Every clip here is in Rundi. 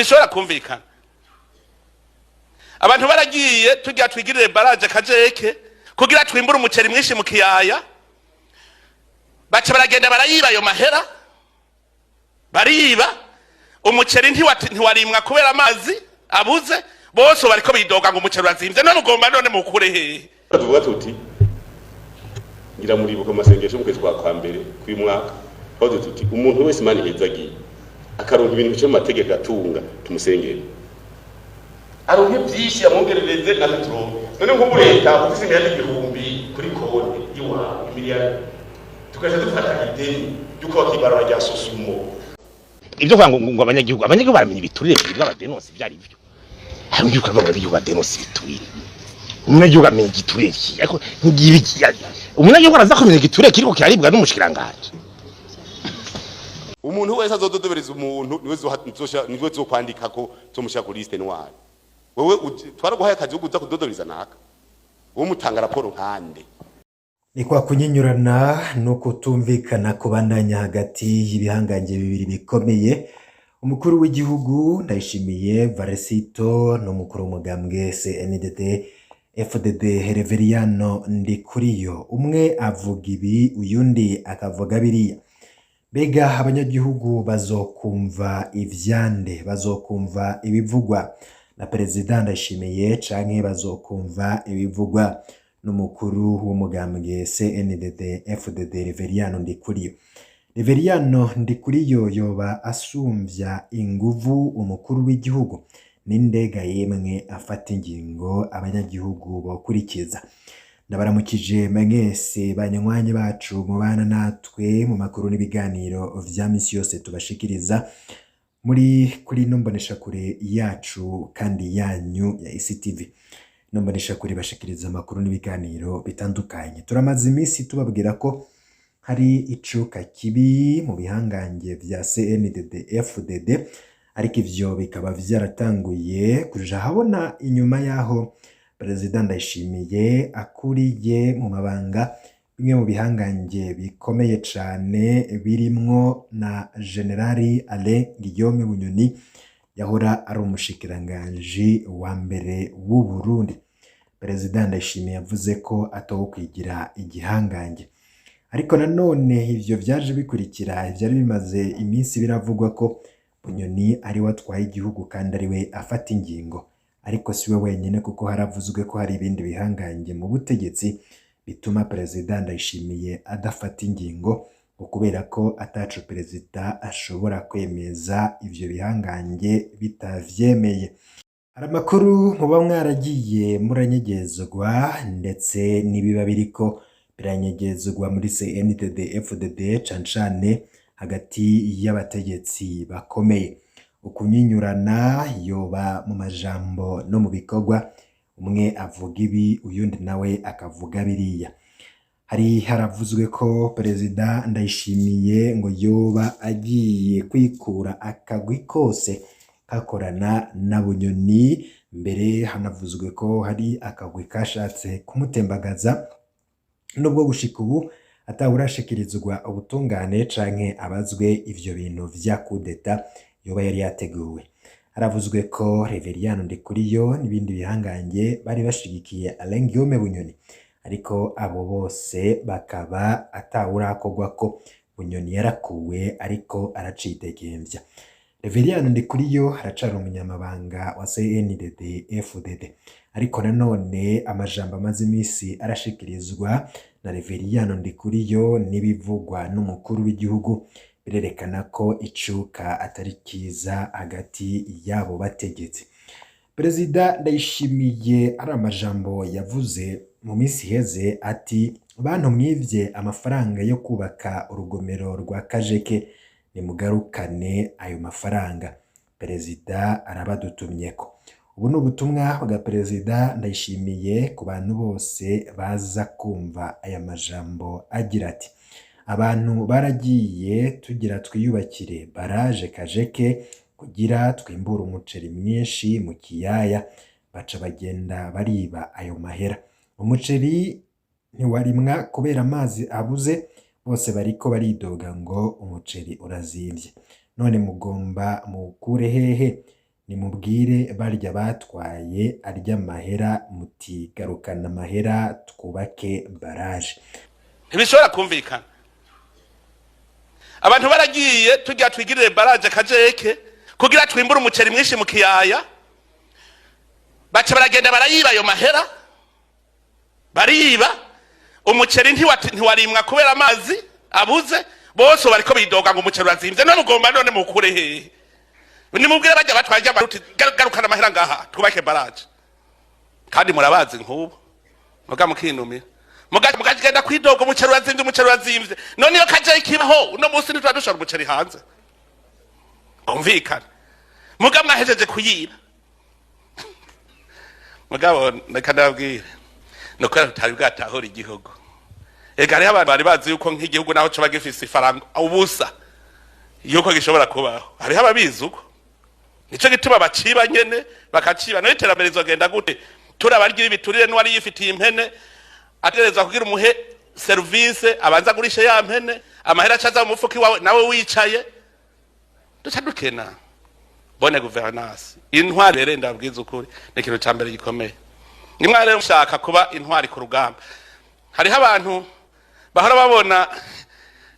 Ntibishobora kumvikana. Abantu baragiye, tugira twigirire barrage Kajeke kugira twimbure umuceri mwinshi mu kiyaya, baca baragenda barayiba ayo mahera, bariba umuceri, ntiwarimwa kubera amazi abuze. Bose bariko bidoga ngo umuceri urazimvye. None ugomba none mukure hehe? Tuvuga tuti, ngira muribuka amasengesho mu kwezi kwa mbere k'uyu mwaka, twavuze tuti umuntu wese Imana ihezagiye akaronka ibintu bice mu mategeko atunga, tumusengere aronke byinshi, yamwongerereze, natwe turonke. None nk'ubu leta ufise miliyari 1000 kuri konti iwawe, imiliyari, tugaca dufata ideni ry'uko bakibarura rya SOSUMO. Ibyo kuvuga ngo abanyagihugu baramenya ibiturire bibwa abadenonse ibyo ari byo. Hari ugiye ukavuga ngo abanyagihugu badenonse ibiturire, umunyagihugu amenya igiturire ki? Ariko ntigibe umunyagihugu araza kumenya igiturire kiriko kiraribwa n'umushikiranganji. Umuntu wese azododobereza umuntu niwe zokwandika ko zomushira ku liste noire. Wewe twaraguhaye akazi ko kuza kudodobereza naka, wowe mutanga raporo nkande? Ni kwa kunyinyurana no kutumvikana kubandanya hagati y'ibihangange bibiri bikomeye, umukuru w'igihugu Ndayishimiye Varisito n'umukuru w'umugambwe CNDD FDD Reveriyano Ndikuriyo. Umwe avuga ibi, uyundi akavuga biriya. Mbega abanyagihugu bazokumva ivyande? Bazokumva ibivugwa na Perezida Ndayishimiye canke bazokumva ibivugwa n'umukuru w'umugambwe CNDD FDD Reveriyano Ndikuriyo? Reveriyano Ndikuriyo yoba asumvya inguvu umukuru w'igihugu? N'indega yemwe afata ingingo abanyagihugu bokurikiza? Ndabaramukije mwese banywanyi bacu mubana natwe mu makuru n'ibiganiro vya misi yose tubashikiriza muri kuri ino mboneshakure yacu kandi yanyu ya ICTV. Ino mboneshakure bashikiriza amakuru n'ibiganiro bitandukanye. Turamaze iminsi tubabwira ko hari icuka kibi mu bihangange vya CNDD FDD, ariko ivyo bikaba vyaratanguye kuja ahabona inyuma y'aho Perezida Ndayishimiye akuriye mu mabanga bimwe mu bihangange bikomeye cane, birimwo na Generali Alain Guillaume Bunyoni yahora ari umushikiranganji wa mbere w'u Burundi. Perezida Ndayishimiye yavuze ko atowokwigira igihangange, ariko nanone ivyo vyaje bikurikira ivyari bimaze iminsi biravugwa ko Bunyoni ari we atwaye igihugu kandi ari we afata ingingo. Ariko si we wenyine, kuko haravuzwe ko hari ibindi bihangange mu butegetsi bituma Perezida Ndayishimiye adafata ingingo, ngo kubera ko ataco perezida ashobora kwemeza ivyo bihangange bitavyemeye. Hari amakuru muba mwaragiye muranyegezwa, ndetse n'ibiba biriko biranyegezwa muri CNDD FDD, cane cane hagati y'abategetsi bakomeye. Ukunyinyurana yoba mu majambo no mu bikorwa, umwe avuga ibi, uyundi nawe akavuga biriya. Hari haravuzwe ko Perezida Ndayishimiye ngo yoba agiye kwikura akagwi kose kakorana na Bunyoni. Mbere hanavuzwe ko hari akagwi kashatse kumutembagaza, nubwo gushika ubu atawurashikirizwa ubutungane canke abazwe ivyo bintu vya kudeta yoba yari yateguwe. Haravuzwe ko Reveriyano Ndikuriyo n'ibindi bihangange bari bashigikiye Alain Guillaume Bunyoni, ariko abo bose bakaba atawurakorwako. Bunyoni yarakuwe ariko aracidegemvya. Reveriyano Ndikuriyo aracari umunyamabanga wa CNDD FDD, ariko nanone amajambo amaze imisi arashikirizwa na Reveriyano Ndikuriyo n'ibivugwa n'umukuru w'igihugu birerekana ko icuka atari kiza hagati y'abo bategetsi. Perezida Ndayishimiye ari amajambo yavuze mu minsi iheze ati: "Bantu mwivye amafaranga yo kubaka urugomero rwa Kajeke, nimugarukane ayo mafaranga, perezida arabadutumyeko." Ubu ni ubutumwa bwa Perezida Ndayishimiye ku bantu bose baza kumva aya majambo, agira ati: "Abantu baragiye tugira twiyubakire barrage Kajeke kugira twimbure umuceri mwinshi mu kiyaya, baca bagenda bariba ayo mahera. Umuceri ntiwarimwa kubera amazi abuze, bose bariko baridoga ngo umuceri urazimvye. None mugomba muwukure hehe?" Nimubwire barya batwaye arya mahera muti garukana amahera twubake baraje. Ntibishobora kumvikana. Abantu baragiye tugira twigirire baraje kajeke kugira twimbure umuceri mwinshi mu kiyaya, baca baragenda barayiba ayo mahera, bariba umuceri, ntiwarimwa kubera amazi abuze. Bose bariko bidoga ngo umuceri urazimvye. None ugomba none mukure hehe? Nimubwire bajya batwaye uti garukana amahera ngaha twubake baraje. Kandi murabazi nk'ubu muga mukinumira, mugagenda kwidoga, umuceri urazimvye, umuceri urazimvye. None iyo kaje ikibaho, uno munsi ntituba dushora umuceri hanze? Umvikana, muga mwahejeje kuyiba. Mugabo reka ndababwire, ni ukubera tutari bwatahura igihugu. Ega hariho abantu bari bazi yuko nk'igihugu naho coba gifise ifaranga ubusa yuko gishobora kubaho. Hariho ababizi uko, nico gituma baciba nyene, bakaciba. Nayo iterambere rizogenda gute turabarya ibiturire? N'uwari yifitiye impene ategerezwa kugira umuhe serivisi, abanza agurishe ya mpene, amahera acaza mu mufuka iwawe nawe wicaye. Duca dukena. Bonne gouvernance, intwari rero, ndabwiza ukuri, ni ikintu ca mbere gikomeye. Nimwe rero mushaka kuba intwari ku rugamba, hariho abantu bahora babona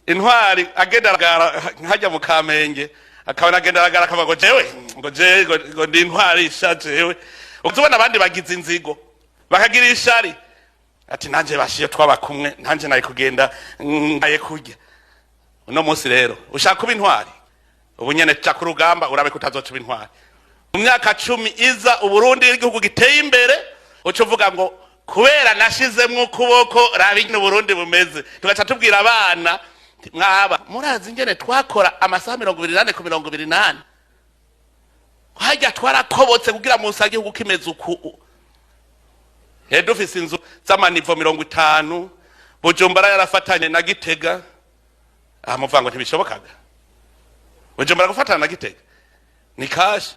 intwari agenda aragara nkajya mu Kamenge, akabona agenda aragara, akavuga ngo jewe, ngo jewe, ngo ndi intwari isha jewe. Uzubona abandi bagize inzigo, bakagira ishari, ati nanje bashiye twaba kumwe, nanje nari kugenda ngaye kurya. Uno munsi rero ushaka kuba intwari, ubu nyene ca ku rugamba, urabe ko utazoca uba intwari mu myaka 10 iza. Uburundi igihugu giteye imbere, uca uvuga ngo kubera nashizemwo ukuboko, raba ingene Uburundi bumeze. Tugaca tubwira abana, mwaba murazi ingene twakora amasaha 24 ku 24, hajya twarakobotse kugira musa igihugu kimeze uku. He dufise inzu z'ama niveaux 50, Bujumbura yarafatanye na Gitega. Aha muvuga ngo ntibishobokaga Bujumbura gufatana na Gitega, ni kashi.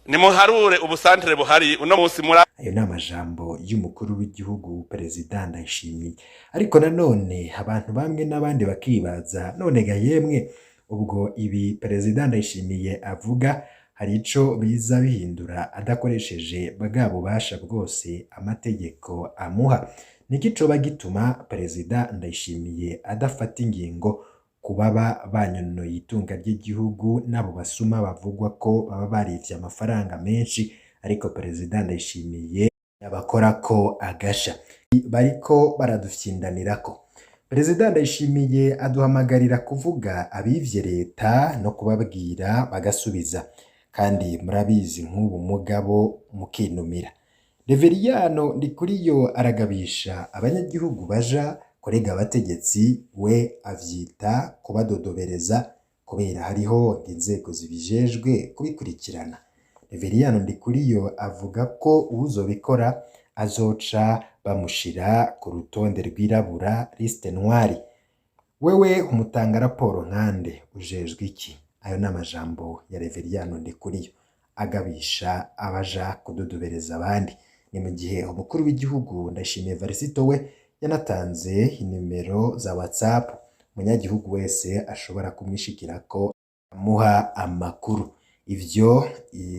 Nimuharure ubusantere buhari uno munsi muri Ayo ni amajambo y'umukuru w'igihugu, Perezida Ndayishimiye. Ariko nanone abantu bamwe n'abandi bakibaza: none ga yemwe, ubwo ibi Perezida Ndayishimiye avuga hari ico biza bihindura adakoresheje bwa bubasha bwose amategeko amuha? Niki coba gituma Perezida Ndayishimiye adafata ingingo ku baba banyonoye itunga ry'igihugu n'abo basuma bavugwa ko baba barivye amafaranga menshi, ariko Perezida Ndayishimiye abakorako agasha? Bariko baradufyindanirako. Perezida Ndayishimiye aduhamagarira kuvuga abivye leta no kubabwira bagasubiza, kandi murabizi nk'ubu mugabo mukinumira. Reveriyano Ndikuriyo aragabisha abanyagihugu baja kurega abategetsi, we avyita kubadodobereza, kubera hariho inzego zibijejwe kubikurikirana. Reveriyano Ndikuriyo avuga ko uwuzobikora azoca bamushira ku rutonde rwirabura, liste noire. Wewe umutanga raporo nkande, ujejwe iki? Ayo ni amajambo ya Reveriyano Ndikuriyo agabisha abaja kudodobereza abandi. Ni mu gihe umukuru w'igihugu Ndayishimiye Varisito we yanatanze inimero za WhatsApp umunyagihugu wese ashobora kumwishikirako amuha amakuru. Ivyo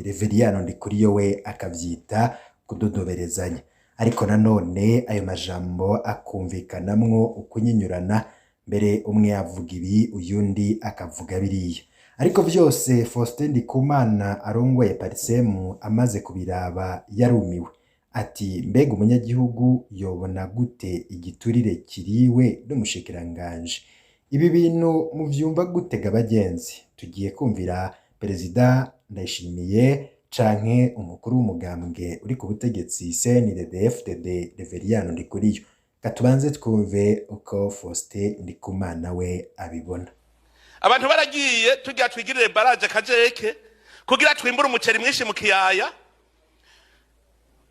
Reveriyano Ndikuriyo we akavyita kudodoberezanya. Ariko nanone ayo majambo akumvikanamwo ukunyinyurana, mbere umwe avuga ibi, uyundi akavuga biriya. Ariko vyose Faustin Ndikumana arongoye Parsem amaze kubiraba yarumiwe, ati mbega umunyagihugu yobona gute igiturire kiriwe n'umushikiranganji? Ibi bintu muvyumva gute ga bagenzi? Tugiye kumvira Perezida Ndayishimiye canke umukuru w'umugambwe uri ku butegetsi CNDD-FDD, Reveriyano Ndikuriyo? Katubanze twumve uko Faustin Ndikumana we abibona. Abantu baragiye tugira twigirire baraje kajeke kugira twimbure umuceri mwinshi mu kiyaya,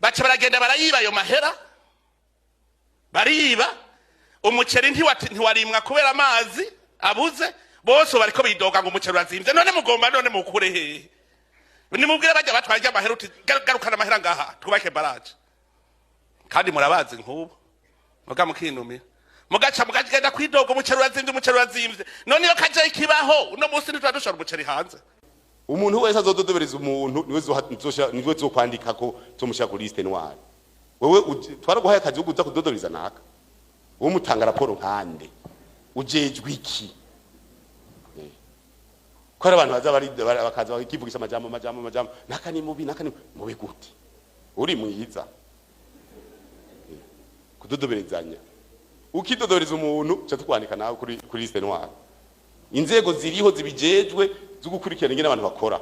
baca baragenda barayiba ayo mahera, bariba umuceri, ntiwarimwa kubera amazi abuze. Bose bariko bidoga ngo umuceri urazimvye. None mugomba none mukure hehe? Nimubwire bajya batwaye amahera uti garukana amahera ngaha twubake baraje. Kandi murabazi nk'ubu muga mukinumira, mugaca mugagenda kwidoga, umuceri urazimvye, umuceri urazimvye. None iyo kaje ikibaho, uno munsi ntituba dushora umuceri hanze? Umuntu wese azododobereza umuntu niwe niwe zokwandika ko zomushira ku liste noire. Wewe twaraguhaye akazi ko kuza kudodobereza naka, wowe mutanga raporo nkande, ujejwe iki? Ko hari abantu baza bakaza bakivugisha amajambo amajambo amajambo, naka ni mubi, naka ni mubi, gute uri mwiza? Kudodoberezanya, ukidodobereza umuntu uca tukwandika nawe kuri liste noire. Inzego ziriho zibijejwe zo gukurikirana ingene abantu bakora.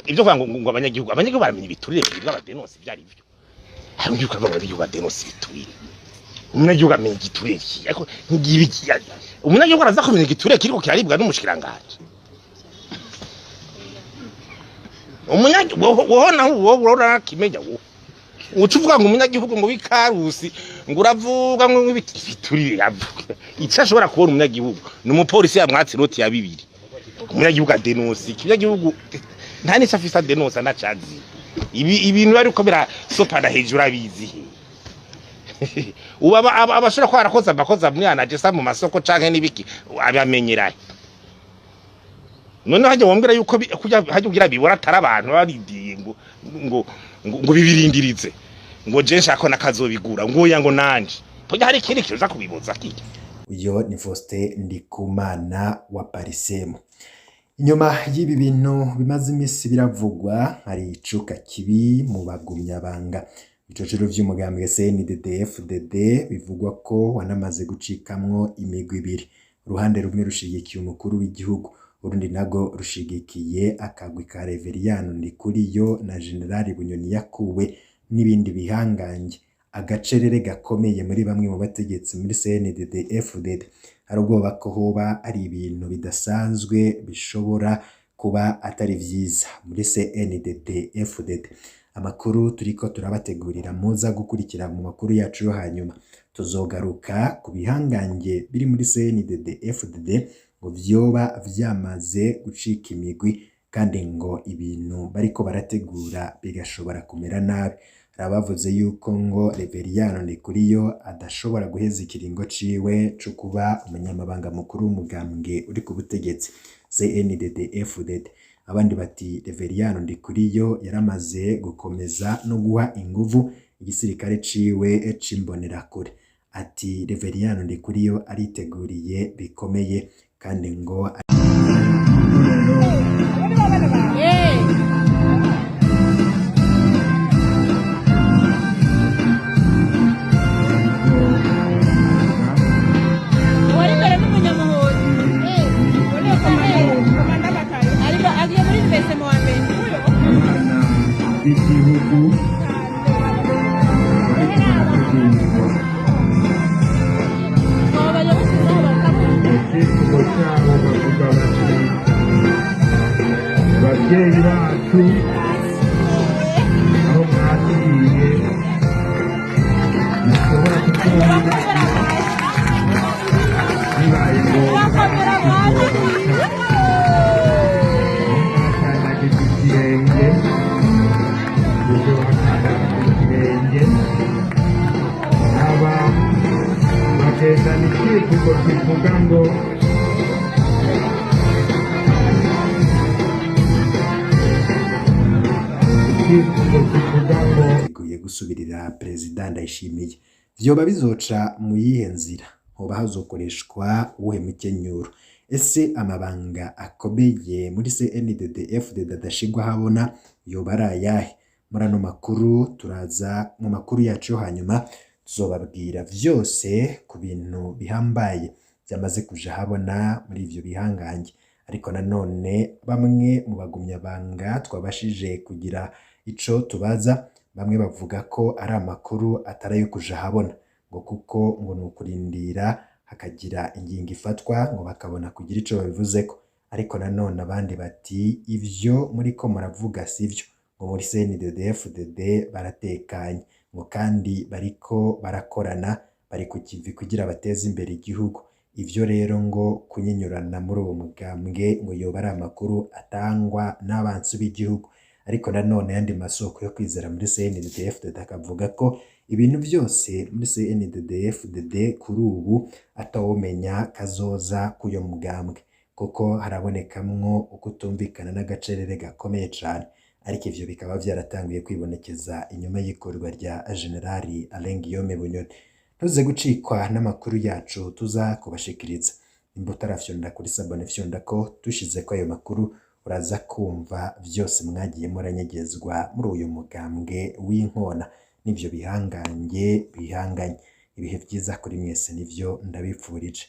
Ibyo kuvuga ngo abanyagihugu baramenya ibiturire byibwa abadenonse ibyo ari byo. Hari ugiye ukavuga ngo abanyagihugu badenonse ibiturire, umunyagihugu amenya igiturire ki? Ariko ntigibi umunyagihugu araza kumenya igiturire kiriko kiraribwa n'umushikiranganji. Umunyagihugu wowe naho wowe urakimenya, wowe uca uvuga ngo umunyagihugu ngo w'ikarusi ngo uravuga ngo ibiturire, avuga icyo ashobora kubona umunyagihugu ni umupolisi yamwatse inoti ya 2. Umunyagihugu adenonse iki? Umunyagihugu nta n'icyo afise adenonsa, ntacazi ibi ibintu bariko birasopana hejuru abizi he? Ubu abashobora kuba barakoze amakosa muri anagesa mu masoko canke n'ibiki abamenyerahe? Noneho hajya wambwira yuko hajya ugira bibora atari abantu barindiye ngo bibirindirize, ngo je nshaka ko nakazobigura, ngo oya, ngo nanje burya hari ikindi kiza kubibuza kirya. Uyo ni Faustin Ndikumana wa Parisemu. Inyuma y'ibi bintu bimaze iminsi biravugwa, hari icuka kibi mu bagumyabanga. Ibicocero vy'umugambwe CNDD-FDD bivugwa ko wanamaze gucikamwo imigwi ibiri. Uruhande rumwe rushigikiye umukuru w'igihugu, urundi nago rushigikiye akagwi ka Reveriyano Ndikuriyo na Generali Bunyoni yakuwe n'ibindi bihangange. Agacerere gakomeye muri bamwe mu bategetsi muri CNDD-FDD. Hari ubwoba ko hoba ari ibintu bidasanzwe bishobora kuba atari vyiza muri CNDD-FDD. Amakuru turiko turabategurira muza gukurikira mu makuru yacu yo hanyuma. Tuzogaruka ku bihangange biri muri CNDD-FDD ngo vyoba vyamaze gucika imigwi, kandi ngo ibintu bariko barategura bigashobora kumera nabi. Hari abavuze yuko ngo Reveriyano Ndikuriyo adashobora guheza ikiringo ciwe co kuba umunyamabanga mukuru w'umugambwe uri ku butegetsi CNDD-FDD. Abandi bati Reveriyano Ndikuriyo yaramaze gukomeza no guha inguvu igisirikare ciwe c'imbonerakure. Ati Reveriyano Ndikuriyo ariteguriye bikomeye, kandi ngo Uwari imbere n'umunyamuhozi ariko agiye muri universite mu wa mbere. Abana b'igihugu bariko barategurwa. Abo bayobozi nabo bakavuga Icyifuzo cyabo bavuga bati: "Babyeyi bacu, aho mwaturiye mushobora kutubona, bibaye ngombwa bakomera tuzogaruka. Aho mwakandagije ikirenge tuzohakandagiza ikirenge." Aba bagendana icyivugo kivuga ngo icyivugo kivuga ngo yiteguye gusubirira Perezida Ndayishimiye. Vyoba bizoca mu yihe nzira? Hoba hazokoreshwa uwuhe mukenyuro? Ese amabanga akomeye muri CNDD-FDD adashigwa habona yoba ari ayahe? Muri ano makuru turaza mu makuru yacu yo hanyuma tuzobabwira vyose ku bintu bihambaye vyamaze kuja habona muri ivyo bihangange. Ariko nanone bamwe mu bagumyabanga twabashije kugira ico tubaza, bamwe bavuga ko ari amakuru atari ayo kuja habona, ngo kuko ngo ni ukurindira hakagira ingingo ifatwa ngo bakabona kugira ico babivuzeko. Ariko nanone abandi bati ivyo muriko muravuga sivyo, ngo muri CNDD-FDD baratekanye, ngo kandi bariko barakorana, bari ku kivi kugira bateze imbere igihugu. Ivyo rero ngo kunyinyurana muri uwo mugambwe ngo yoba ari amakuru atangwa n'abansi b'igihugu. Ariko nanone ayandi masoko yo kwizera muri CNDD-FDD akavuga ko ibintu byose muri CNDD-FDD kuri ubu atawomenya kazoza k'uyo mugambwe. Kuko harabonekamwo ukutumvikana n'agacerere gakomeye cane, ariko ivyo bikaba vyaratanguye kwibonekeza inyuma y'ikorwa rya Generali Alain Guillaume Bunyoni. Ntuze gucikwa n'amakuru yacu tuza kubashikiriza. Nimba utarafyonda kuri s'abonner, fyonda ko dushizeko ayo makuru uraza kumva vyose mwagiye muranyegezwa muri uyu mugambwe w'inkona n'ivyo bihangange bihanganye. Ibihe vyiza kuri mwese nivyo ndabipfurije.